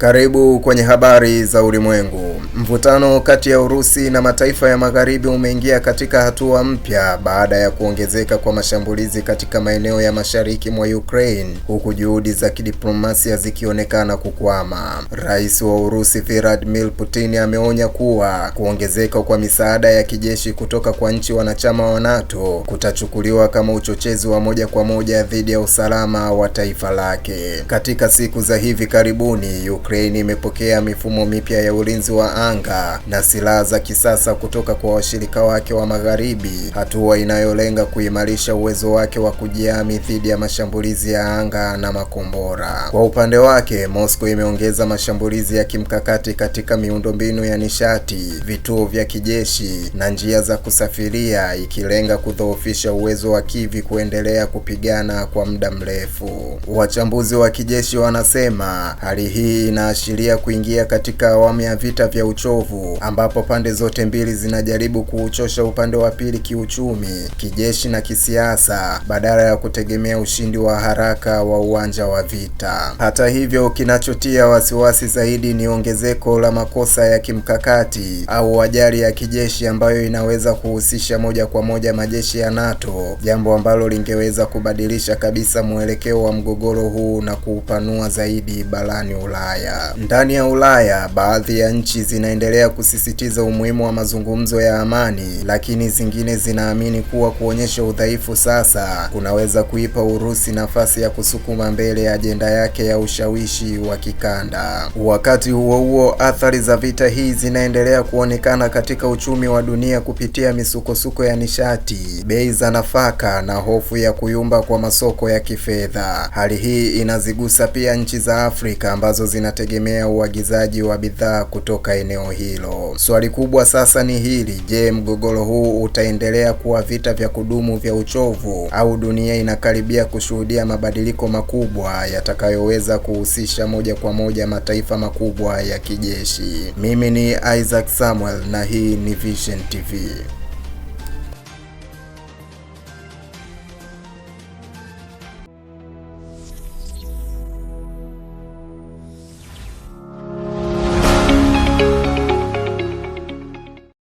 Karibu kwenye habari za ulimwengu. Mvutano kati ya Urusi na mataifa ya Magharibi umeingia katika hatua mpya baada ya kuongezeka kwa mashambulizi katika maeneo ya mashariki mwa Ukraine, huku juhudi za kidiplomasia zikionekana kukwama. Rais wa Urusi Vladimir Putin ameonya kuwa kuongezeka kwa misaada ya kijeshi kutoka kwa nchi wanachama wa NATO kutachukuliwa kama uchochezi wa moja kwa moja dhidi ya usalama wa taifa lake. Katika siku za hivi karibuni, Ukraine imepokea mifumo mipya ya ulinzi wa anga na silaha za kisasa kutoka kwa washirika wake wa Magharibi, hatua inayolenga kuimarisha uwezo wake wa kujihami dhidi ya mashambulizi ya anga na makombora. Kwa upande wake, Moscow imeongeza mashambulizi ya kimkakati katika miundombinu ya nishati, vituo vya kijeshi na njia za kusafiria, ikilenga kudhoofisha uwezo wa Kiev kuendelea kupigana kwa muda mrefu. Wachambuzi wa kijeshi wanasema hali hii inaashiria kuingia katika awamu ya vita vya uchovu, ambapo pande zote mbili zinajaribu kuuchosha upande wa pili kiuchumi, kijeshi na kisiasa, badala ya kutegemea ushindi wa haraka wa uwanja wa vita. Hata hivyo, kinachotia wasiwasi zaidi ni ongezeko la makosa ya kimkakati au ajali ya kijeshi ambayo inaweza kuhusisha moja kwa moja majeshi ya NATO, jambo ambalo lingeweza kubadilisha kabisa mwelekeo wa mgogoro huu na kuupanua zaidi barani Ulaya. Ndani ya Ulaya, baadhi ya nchi zinaendelea kusisitiza umuhimu wa mazungumzo ya amani, lakini zingine zinaamini kuwa kuonyesha udhaifu sasa kunaweza kuipa Urusi nafasi ya kusukuma mbele ajenda yake ya ushawishi wa kikanda. Wakati huo huo, athari za vita hii zinaendelea kuonekana katika uchumi wa dunia kupitia misukosuko ya nishati, bei za nafaka na hofu ya kuyumba kwa masoko ya kifedha. Hali hii inazigusa pia nchi za Afrika ambazo zinategemea uagizaji wa bidhaa kutoka eneo hilo. Swali kubwa sasa ni hili: je, mgogoro huu utaendelea kuwa vita vya kudumu vya uchovu au dunia inakaribia kushuhudia mabadiliko makubwa yatakayoweza kuhusisha moja kwa moja mataifa makubwa ya kijeshi? Mimi ni Isaac Samuel na hii ni Vision TV.